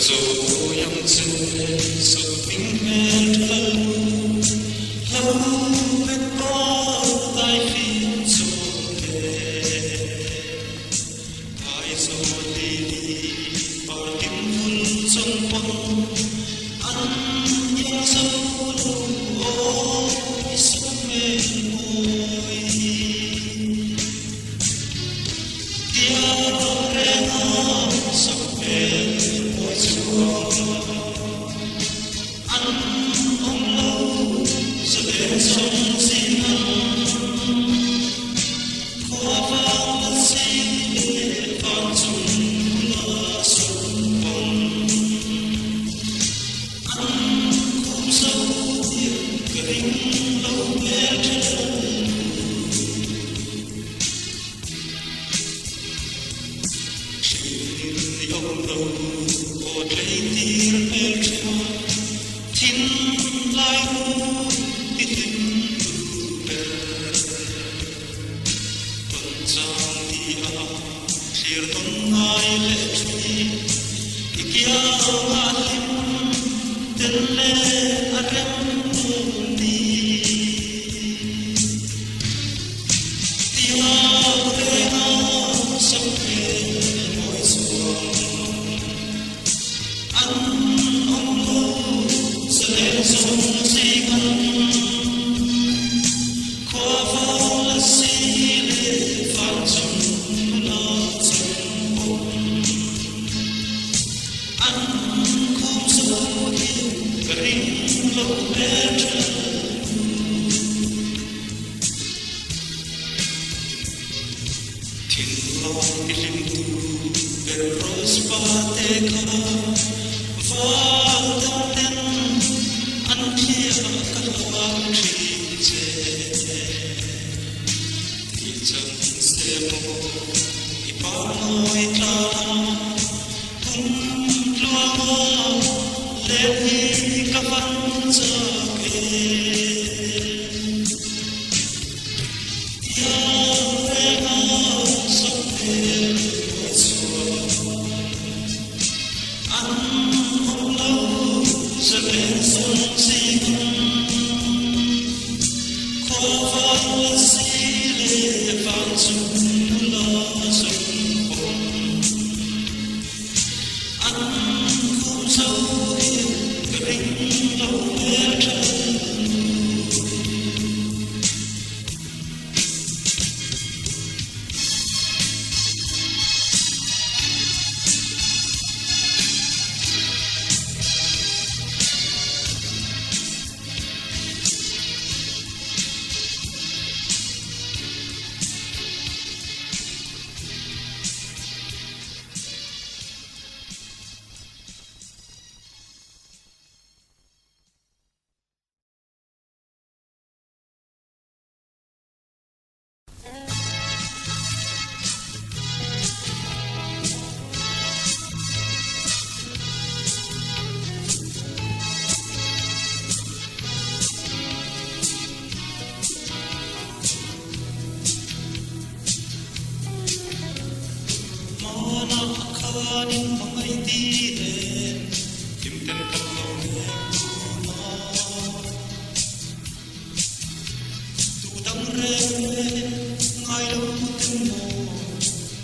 chawi ang che sakming hmel tha lu hlo bet par dai hlim chawm le Aizawl lili par kim vul chung pawn an iang zo lo aw i sakhmel mawi. Tiang renga sakhmel mawi chuan an awm lo zalen zawng zing ang. Khua vang la si leh vancung nula sung pawn an khum zo tir ka ring lo hmel ṭhen Thlir i awm lo aw tleitir hmel ṭha thin lai ru ti hlim tu ber. Tawn chang ti a thlir tawn ngai leh ṭhin i kiangah hlim tel leh a rem ni. Tiang renga sakhmel mawi chuang an awm lo zalen zawng zing an khua vang la si leh vancung nula chung pawm an khum zo hi ka ring lo hmel ṭha. Thinlung i hlimtu ber Rose pa te kha val dang ten an thliah ka hlau thin che. Ti chang se maw i par nawi tlang kum tluanga let hi ka van chak e. Hmanah khan in hmangaih ti nen hlimten kan lo leng dun a. Tu dang reng reng ngai lo ten maw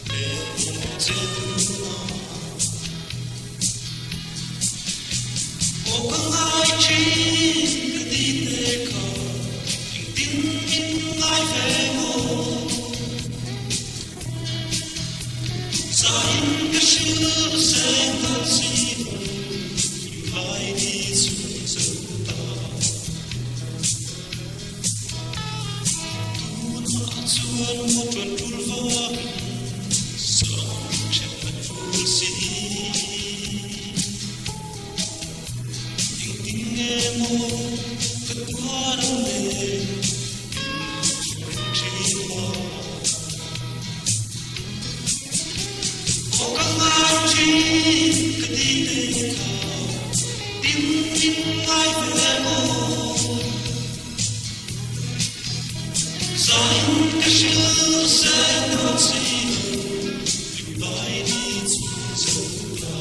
leng maw che tun a. Aw ka ngai thin ka ti te kha engtin min ngai ve maw. Zain ka hrilh seng ta si lo hlimlai ni chhun zo ta. Tunah chuan maw ṭuan ṭul vakin sang ṭhen a ṭul si. Engtin nge maw ka tuar ang le min hrilh ṭhin a. Aw ka ngai ṭhin ka ti te kha tin min ngai ve maw. Zain ka hrilh seng dawn si lo hlimlai ni chhun zo ta.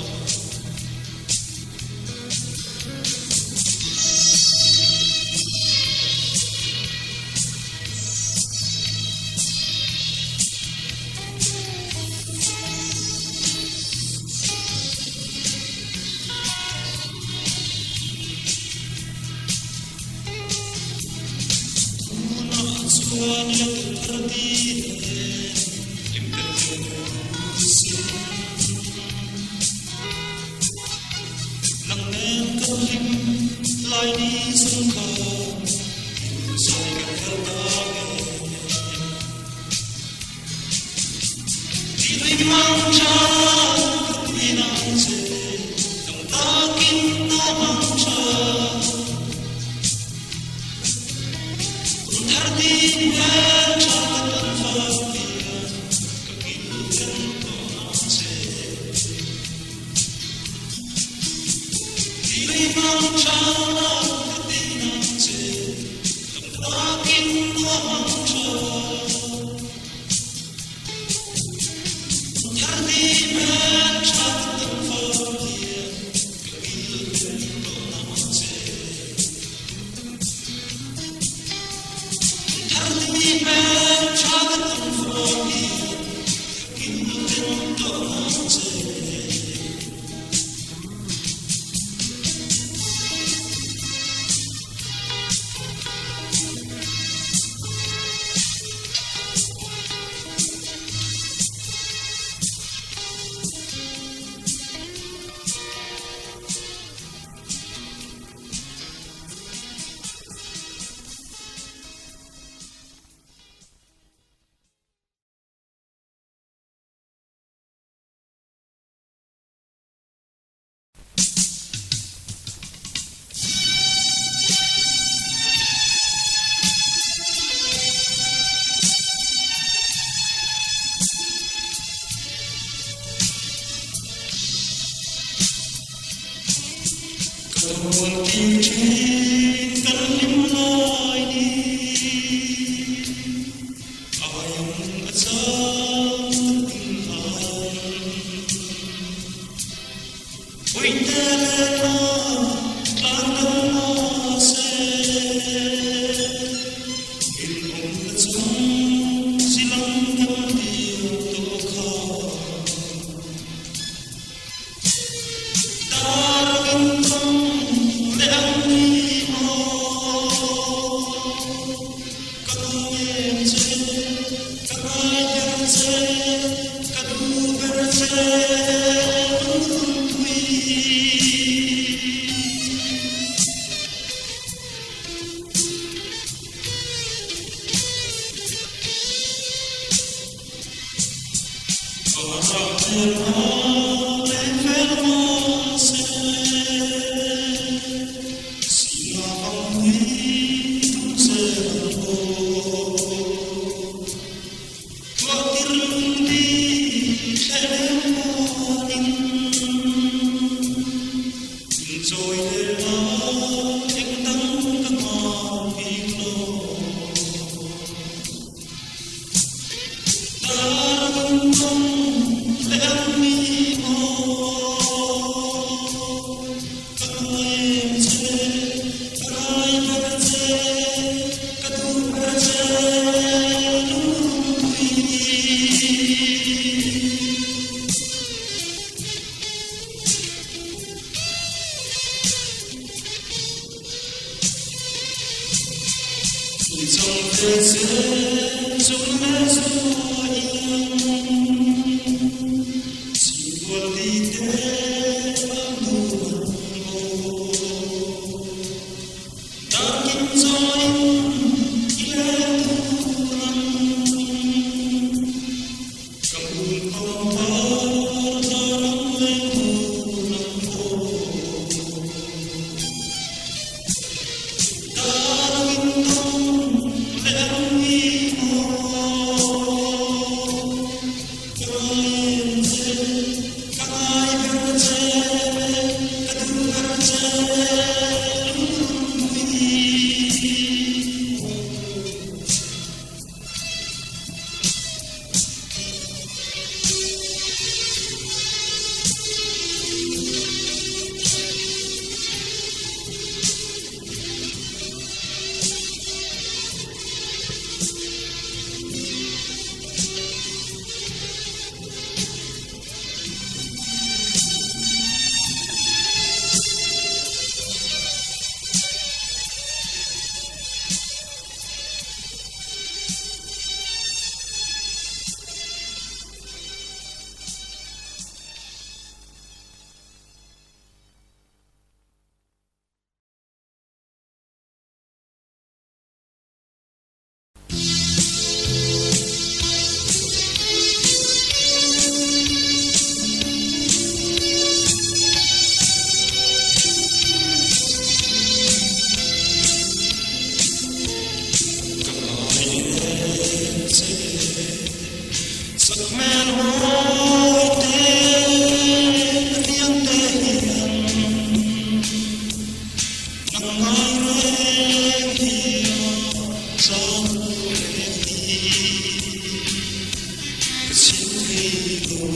chuan le tuk thar ti nen hlim tel tel sin. Nang nen kan hlim lai ni chung kha zai kan her ta nge. Ti lui mang cha ka tui nang che dam takin na mang cha. Kum thar ti hmel tha ka tan fak hian ka kil then tawh nang che. Ti lui mang cha ka ti nang che dam takin na mang cha. Kum thar ti hmel tha ka tan fak hian ka kil then tawh nang che. Ka rawn kir thin kan hlim lai ni Aiang a chang ding aiang Puite le tla tlan dang ma se In awm na chung zilang kan dir tawh kha. Cham reng hi ka chim thei lo.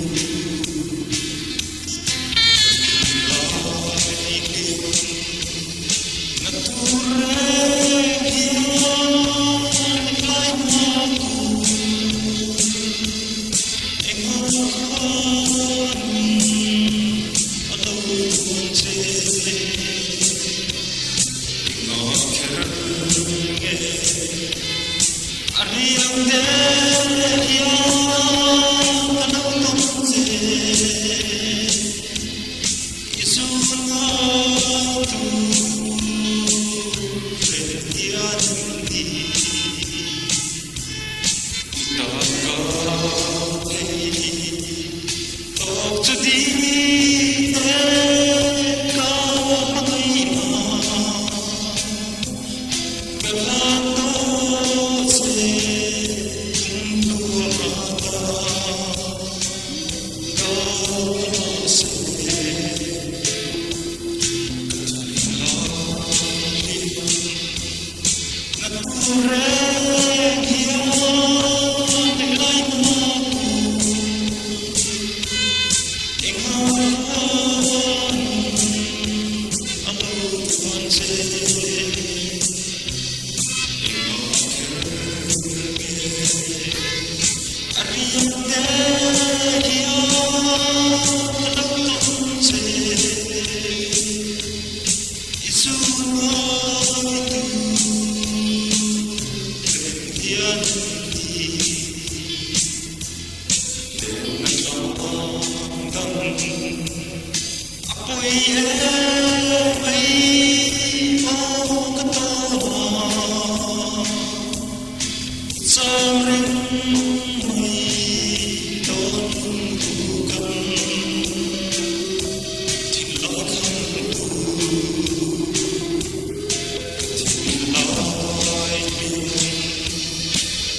Lai liam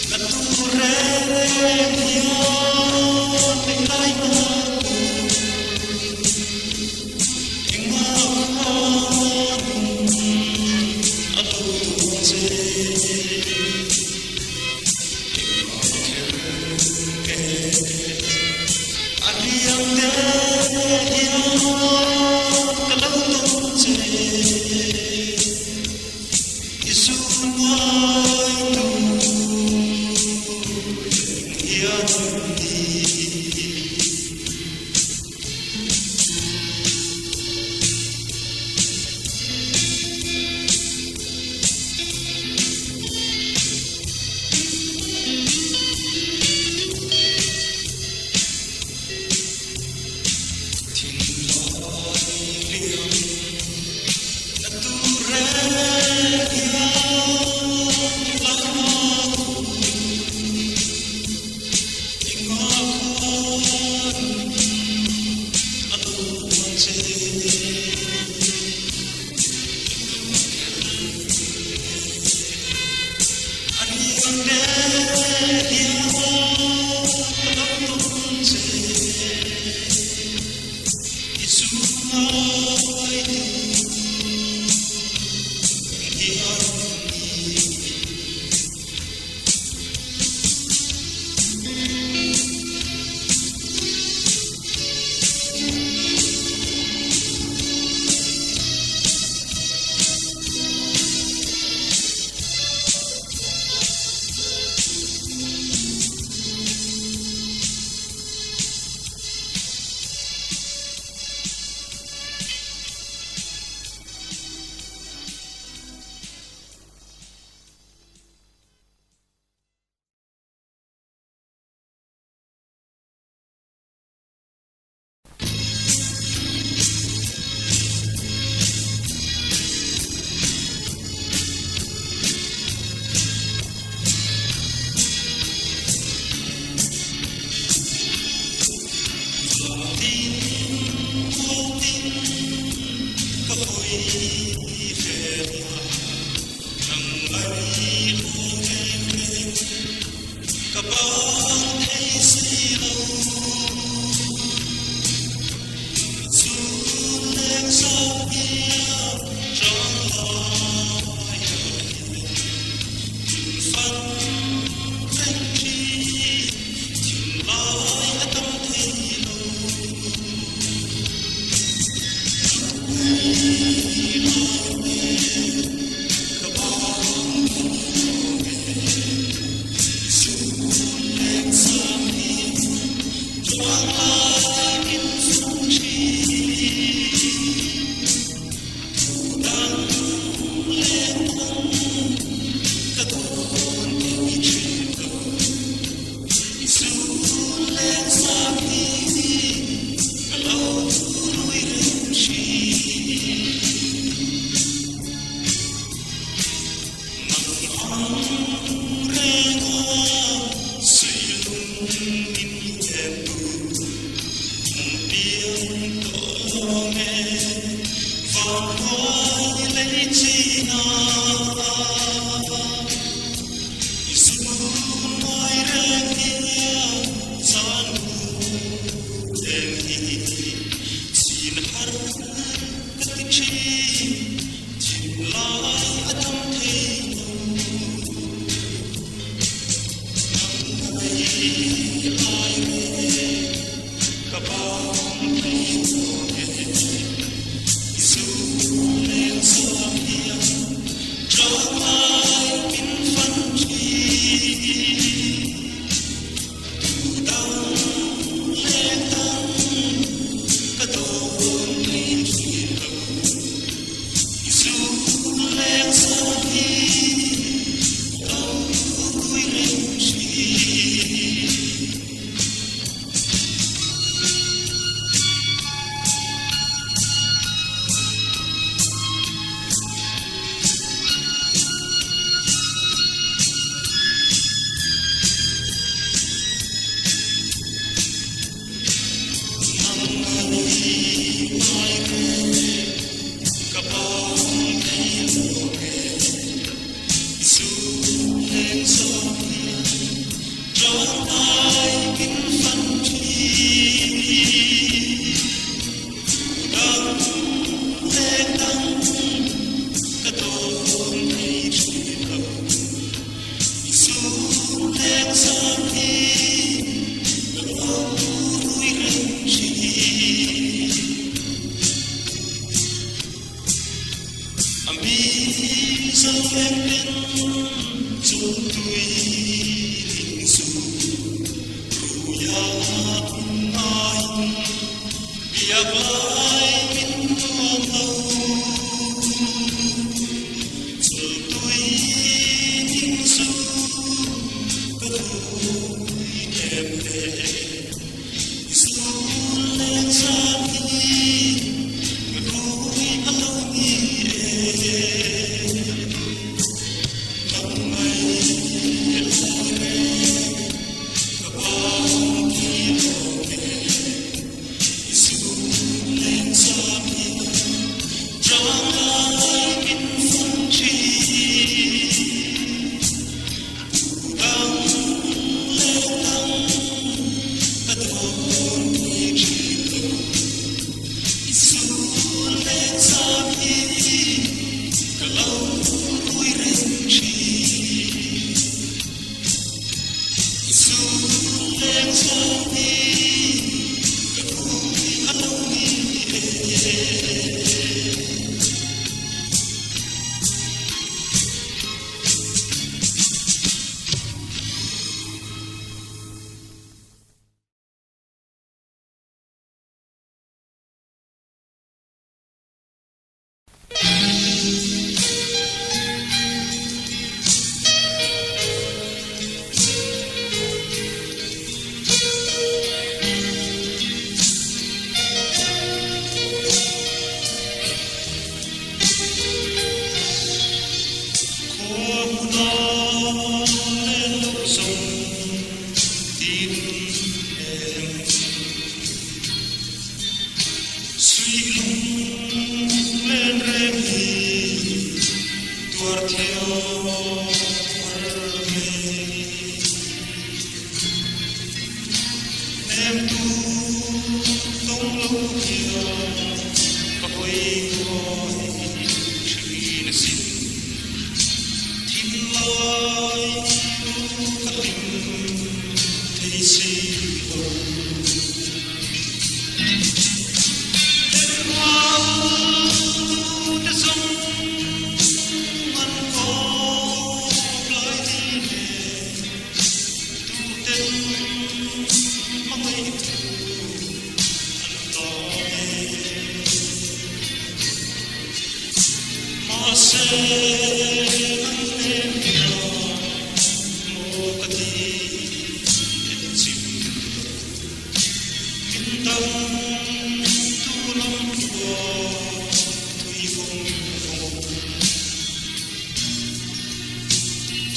na tur reng hian lai hma tu enga khan a lo tuan che. Mang renga suihlung min hnemtu piang tawh lawng e vanhnuai lei china i zunmawi reng hian zan hu eng hi chin har ka ti thin. Thinlai a dam thei lo. Nang mai lai re ka bang thei lo e. I zu leng zawng hian ṭangai min fan ṭhin. Tu dang leng dang ka dawn thei ṭhin lo. Ka bang thei lo e, i suhleng zawng hian ṭangai min fan ṭhin. Tu dang leng dang ka dawn thei ṭhin lo, i suhleng zawng hi ka lo rui reng ṭhin. A mi zaleng ten chungtui ling chu ruia ngaiin biak lai min nuam lo. Chungtui ling chu ka rui em em.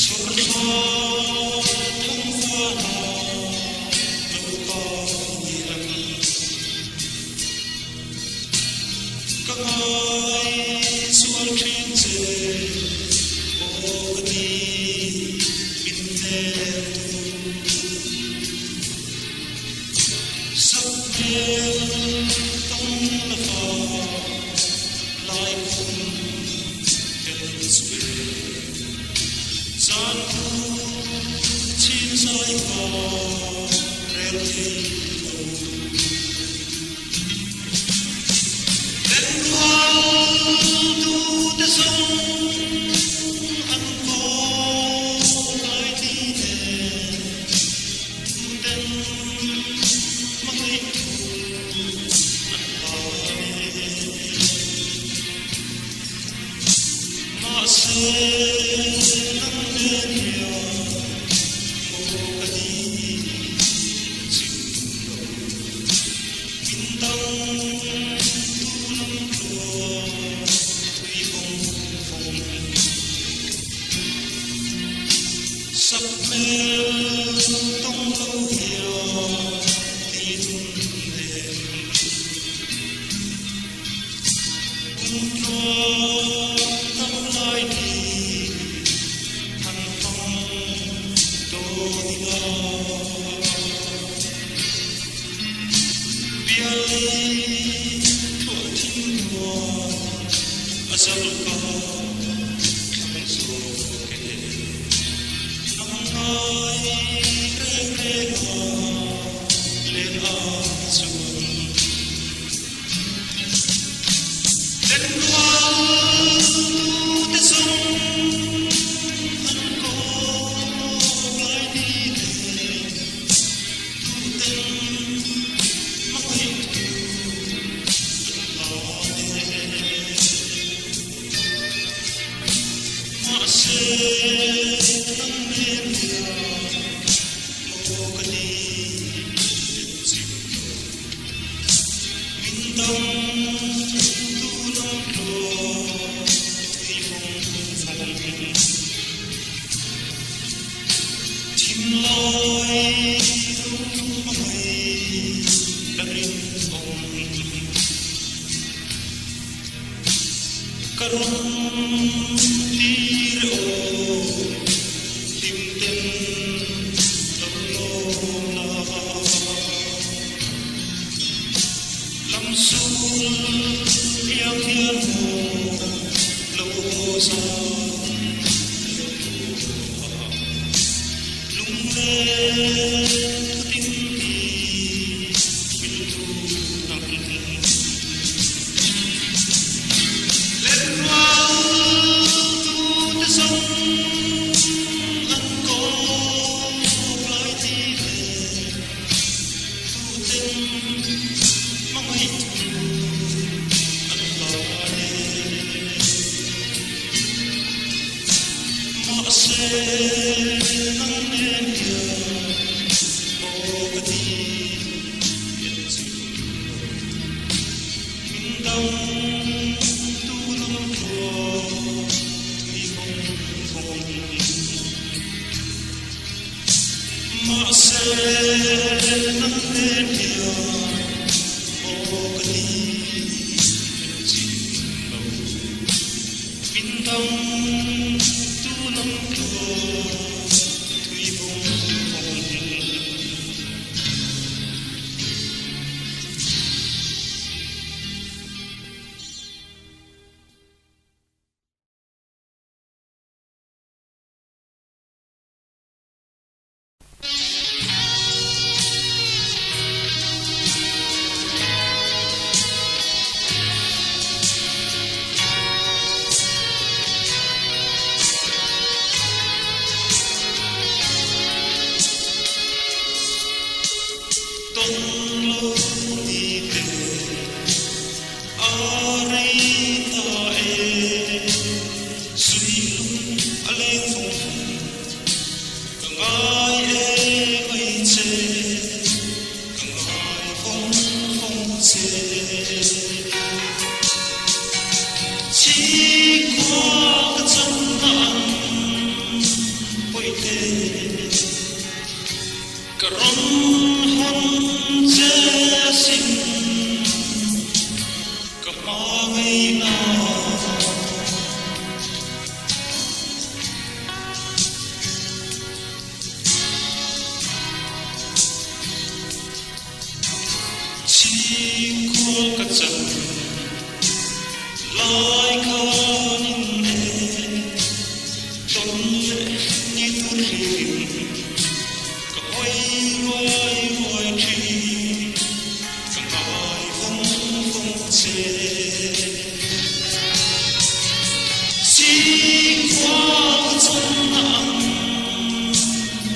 Chhawrthla thangvala lo kai ang. Ka ngai sual thin che aw ka ti min hnem tu. Sakhmel tawng la fa lai khum tel chu e. Zan thu chin zai kha rel thei lo. Lenrual tu te zawng an kaw lai ti nen tuten hmangaih thu an lai e. Mahse nang nen hian maw ka ni chim lo. Min dang tu lam tluang tui vawng vawng. Sak hmel tawng lo hian ti dun em. Kum tluang tam lai ni han hmang dawn ila. Bialei thuah thin nuam a zal ka thlang zawk e. Nang ngai reng reng a len ai chuan. Lenrual tute zawng an kawp lai ni nen tuten hmangaih thu an la e. Mahse nang nen hian maw ka ni chim lo. Min dang tu lam tluang tui vawng vawng. Thim lai lung hmangaih ka rinawm. Ka ram tir aw hlim ten lo lawm la. Lam sul iang hian maw lo haw zan lo tuah. Lunglen thutin hi min lut ang. Lenrual tute zawng an kawp lai thi le tuten hmangaih thu an la e. Mahse nang nen hian maw ka ti en chim lo. Min dang tu lam tluang tui vawng vawng. Mahse nang nen hian maw ka ti en chim lo. Min dang tu lam tluang tui vawng vawng. Tawng lo ni te a rei ta e, sui lung a leng vawng vawng. Ka ngai e mai che, ka ngai vawng vawng che. Chikua ka chan na ang. Bawihte ka rawn hawn che asin ka hmangaihna. Chhingkhua ka chan lai khan in e tawn leh ni tur hlim ka hawi ruai ruai thin ka ngai vawng vawng che. Chhingkhua ka chan ang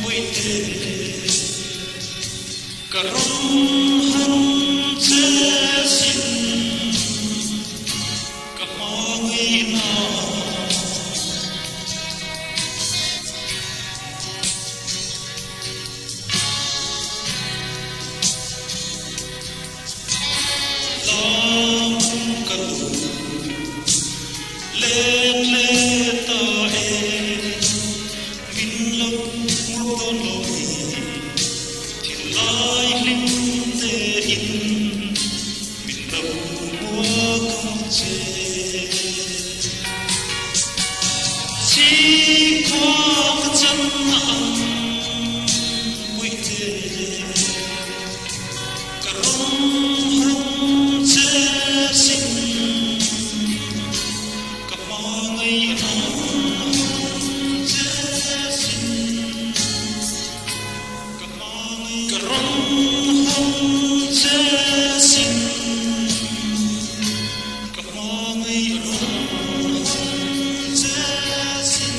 Bawihte. Ka rawng han che sin ka hmangaihna. Lam ka duh let let ta e min lo hmuh dawn lo hi. Thinlai hlim tein min lo hmuak ang che. Chhingkhua ka chan ang Puite, ka rawn hawn che sin, ka hmangaih rawn hawn che sin. Ka rawn hawn che sin, ka hmangaih rawn hawn che sin,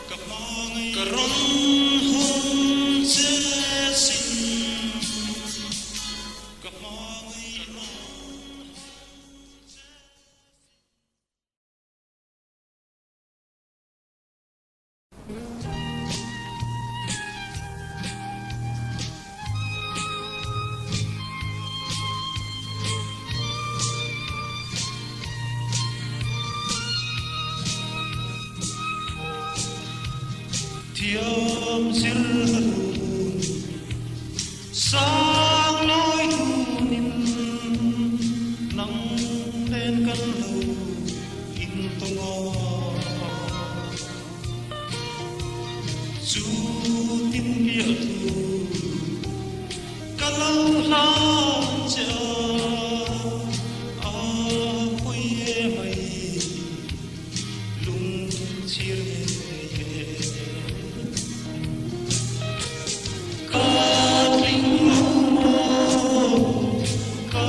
ka hmangaih ka rawn hawn che sin, ka hmangaih rawn hawn che. Thiam zir ka duh sang lawi tunin nang nen kan lo in tawng a. Chu tin biak thu ka lo hlan che a, a pawi e mai lung chhir ngei e. Ka tling lo maw ka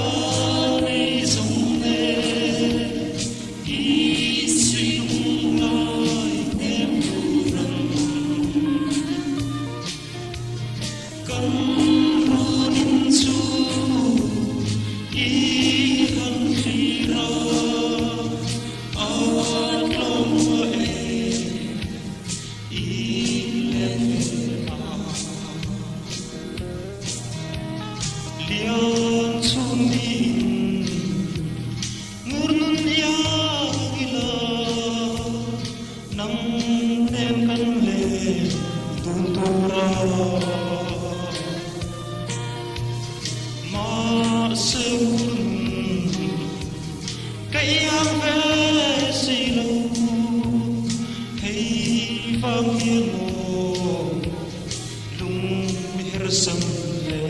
nei zawng e. I suih lai hnem turan kan runin chu i han thlir a, a tlawm rua e i let ve a. Lian chhung niin Ngur nun iang ila nang nen kan le dun tura. Mahse ngur nun ka iang ve si lo, hei vang hian maw lung mi hersam le.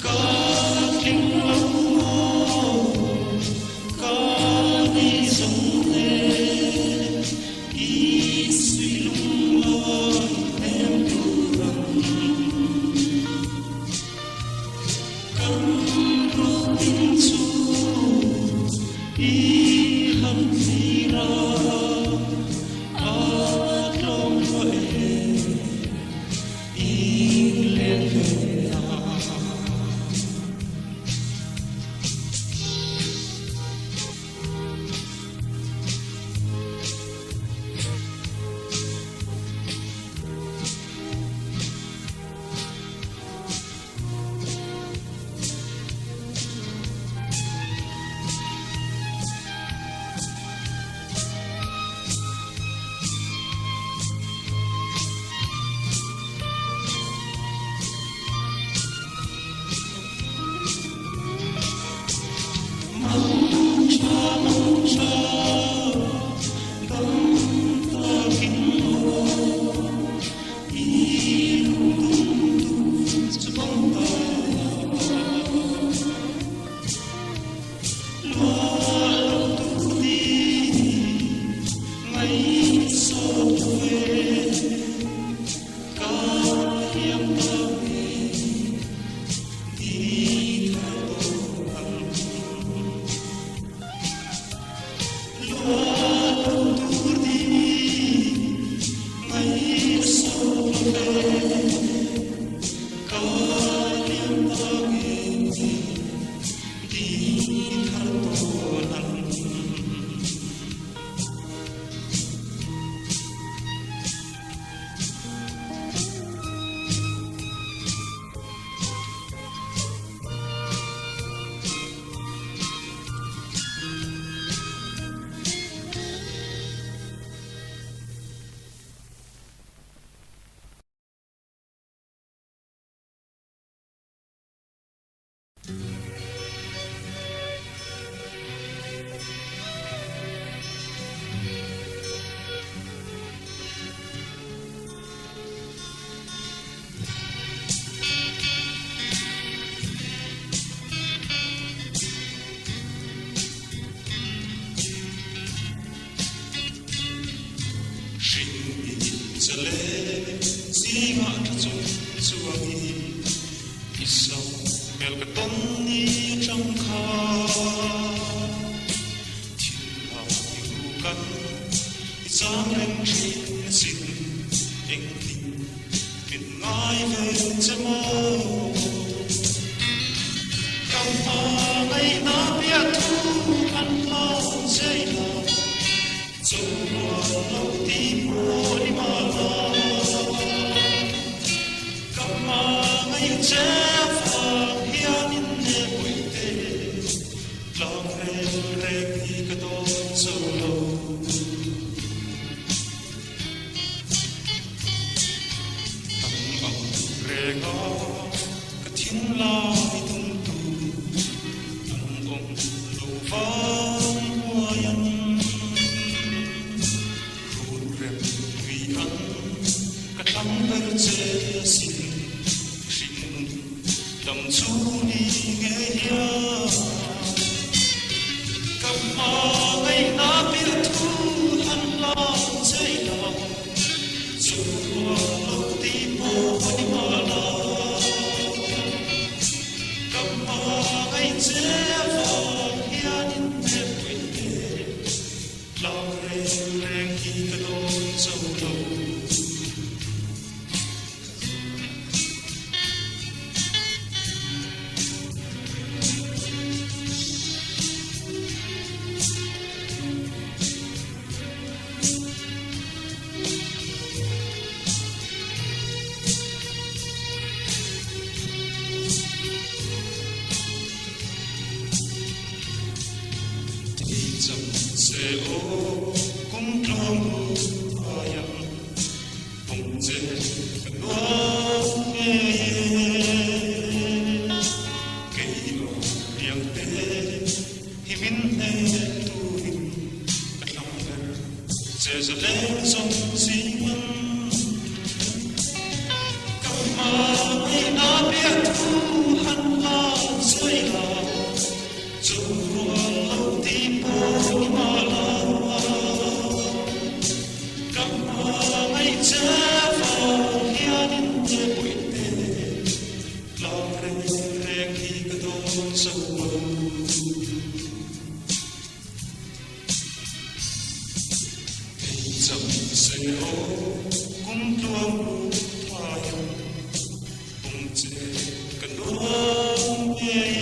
Ka tling lo maw ka ni zong e, i sui lunglai hnem turan. Kan rutin chu i han thlir a, a tlawm rua e. Hring i zale zingah tha chung chuangin i sam hmel ka tawn ni atang kha Thinlai i rukan i chang reng thin asin engtin min ngai ve che maw? Ka hmangaihna piah thu an hlau che la. Chuan lo ti pawh ni mah la, ka hmangaih che avang hianin ne pawihte tlang reng reng hi ka dawn cho lo. Tang ang renga ka thinlai tumtu an awm lo vang huai ang. Run rem tui ang ka thlang ber che asin hring dam chu ni ngei hian. Ka hmangaihna piah thu han hlan che ila chuan lo ti pawh ni mah la. Ka hmangaih che avang hianin hmel te tlang reng reng hi ka dawn cho lo. Cham se aw kum tluang ai ang pawng che ka nuam ngei e. Kei aw riang te hi min hne turin ka thlang ber che zaleng zawng zing ang. Ka hmangaihna piah thu han lan zuai la, chu rual lo ti pawh i mah la. Ka hmangaih che vang hianin ne pawihte tlang reng reng hi ka dawn zo lo. Kei cham se aw kum tluang phai ang pung che ka nuam ngei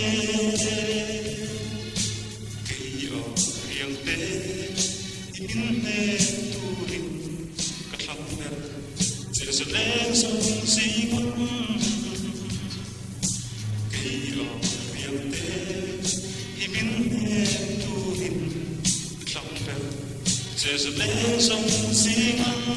e. Kei a riang te i min hnem turin ka thlang ber che zaleng zawng zing ang. Kei a riang te i min hnem turin ka thlang ber che zaleng zawng zing ang.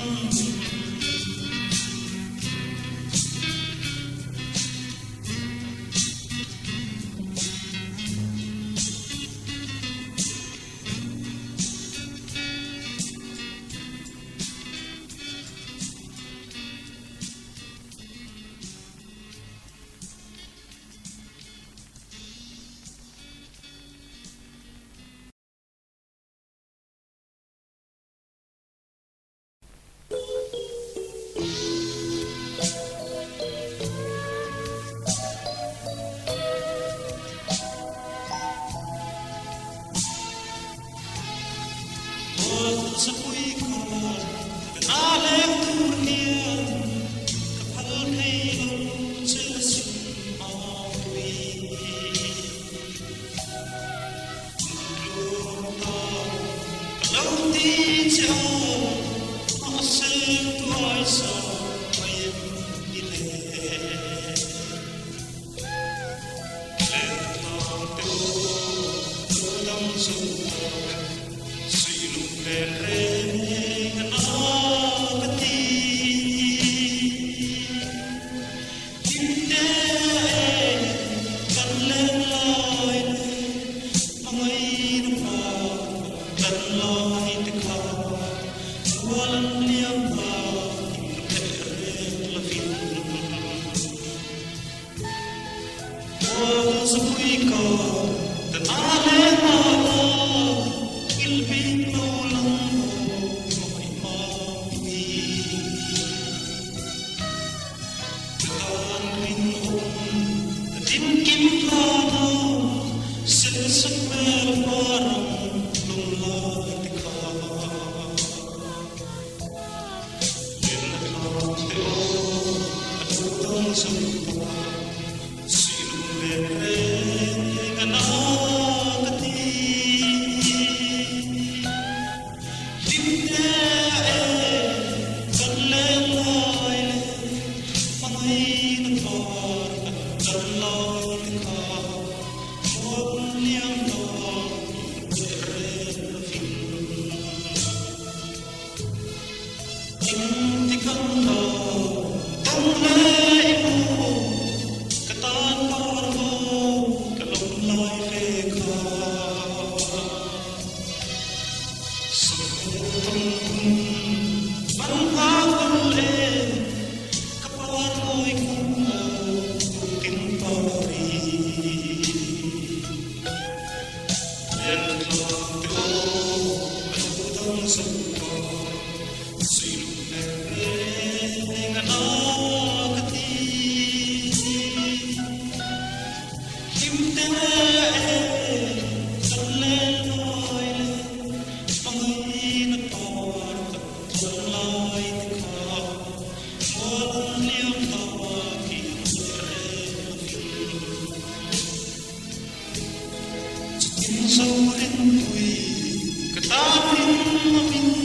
zo ta Suih lunglen reng a na ka ti. Hlimte e kan leng lai le hmangaihna thar kan chan lai te kha mual liam ta leh reng lovin. Engti kan lo tawng leh i mu ka tan par ho ka lawm lai fe kha. Sakhua tawng tum van nghak dul e ka par mawi kum lo tin pari. Len tlang te aw ka lo dang zo ta. Sui lung leng reng a na ka ti. Hlim te e kan len lai le hmangaihna par kan tlawn lai te kha mual liam ta kir leh reng lovin. Chutin zo rinpui ka tan rin lovin.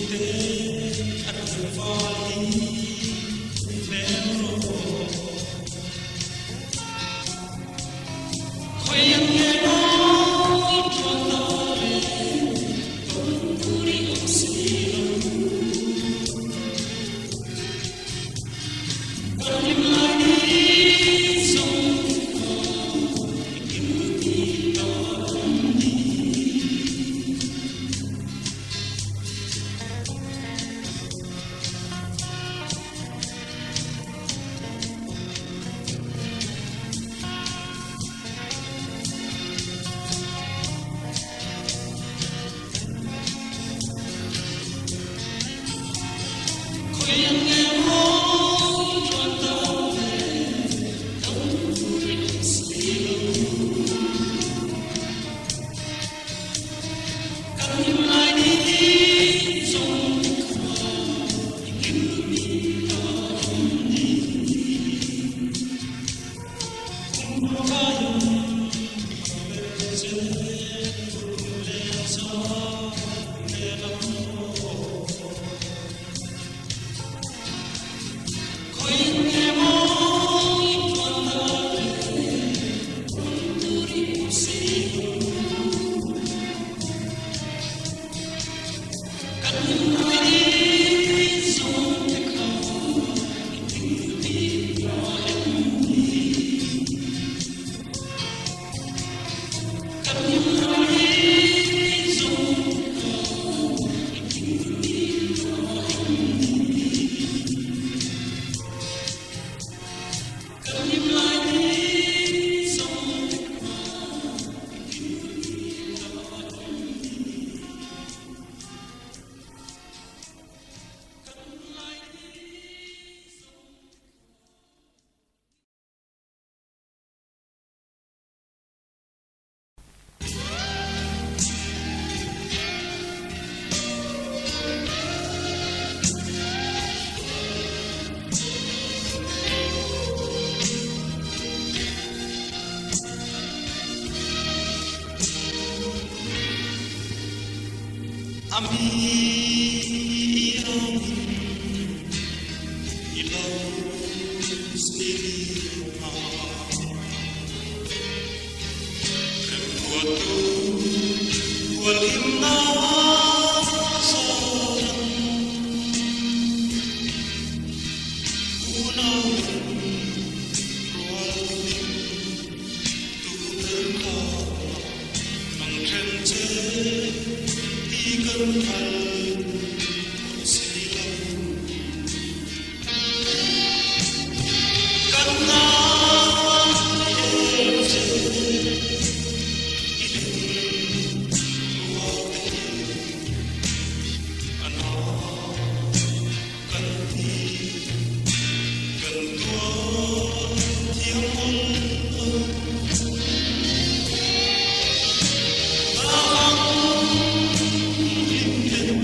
te a tlangval hi hnem rawh. Khawiah nge maw i tuan ta le, tawn tur i awm si lo. Kan hlim lai ni zawng te kha i kim ti ta em ni? Khawiah nge maw i tuan ta le, dam tur i awm si lo. Kan hlim lai ni zawng te kha i kim mi ta em ni? Kum kaiin a ber che kum leng cha lehlam maw? Khawiin nge maw i tuan ta le, kum tur i awm si lo. Kan hlim lai ni zawng te kha i thing ti ta em ni? Kan hlim lai ni zawng te kha i thing ti ta em ni? Kan hlim lai ni zawng te kha i thing ti ta em ni? Kan lai ni zawng te kha. A mi iangin i lo si hna. Remruattu hualhimnak zawn unau in rual hlim tu ber kha nang ṭhen che ti kan hngal khawh si lo. Kan ngai em che i hlim rual te hi a na kan ti kan tuar thiam ul lo. Nang hlim ten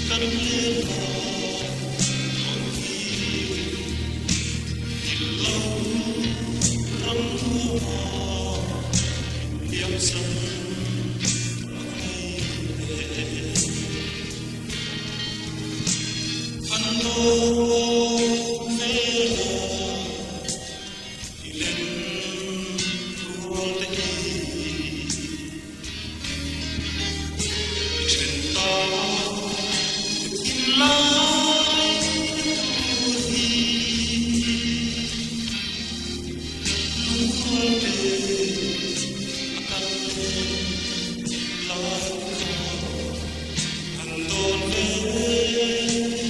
kan len lai tawn hi thil lo ram nuam liamsan a ngai e. An dawn ve la i lem rual te hi i then ta thinlai tur hi lungrual te a kal lai kha an dawn ve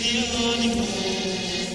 hian i maw.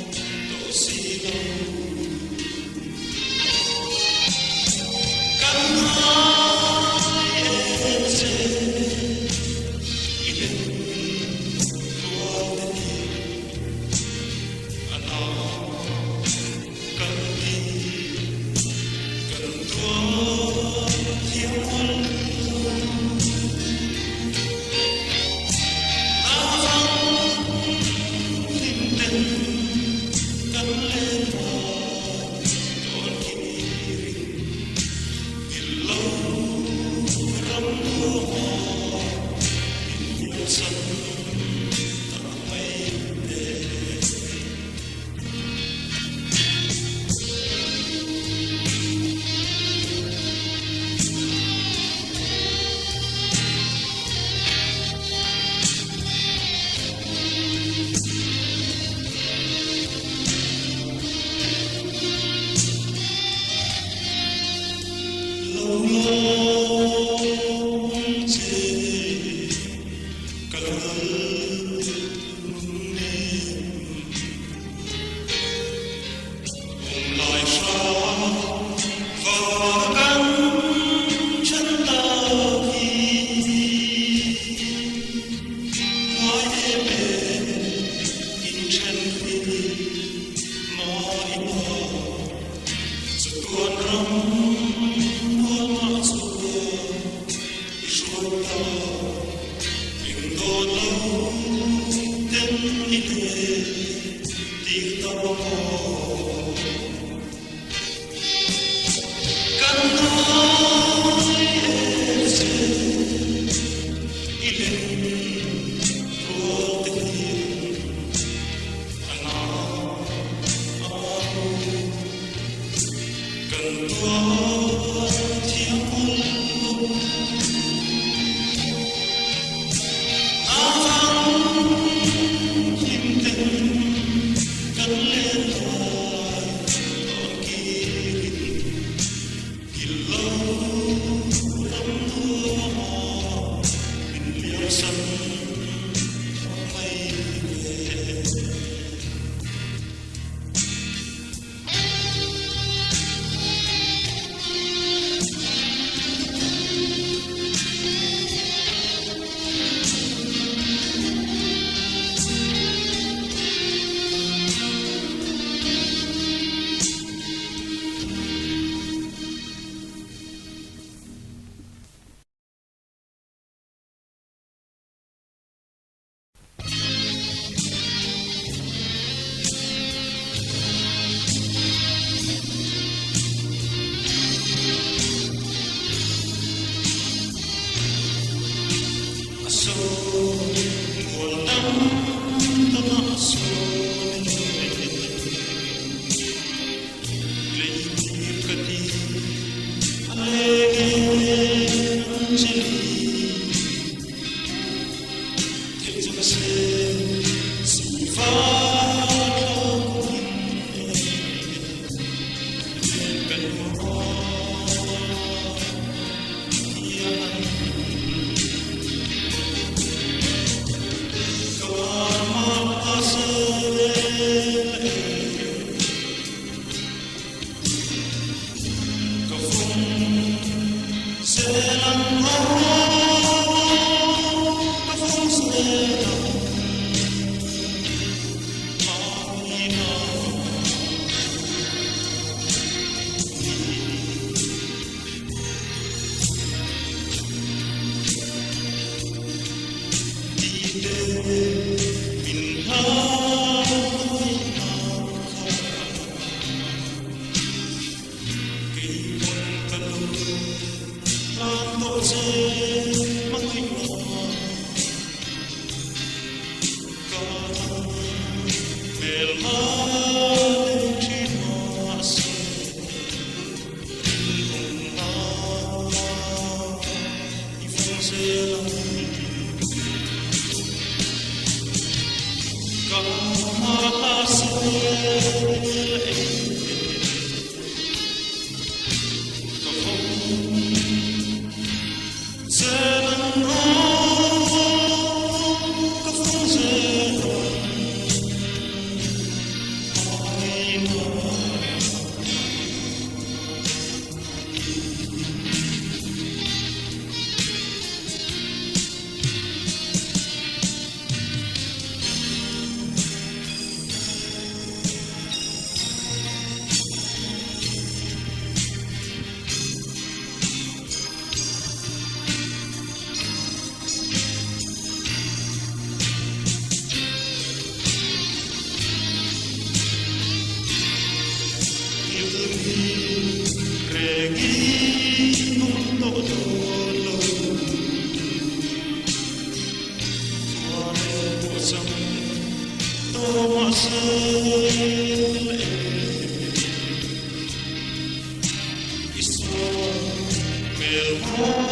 zel e. Ka fawng zel ang aw, ka fawng zel ang ai.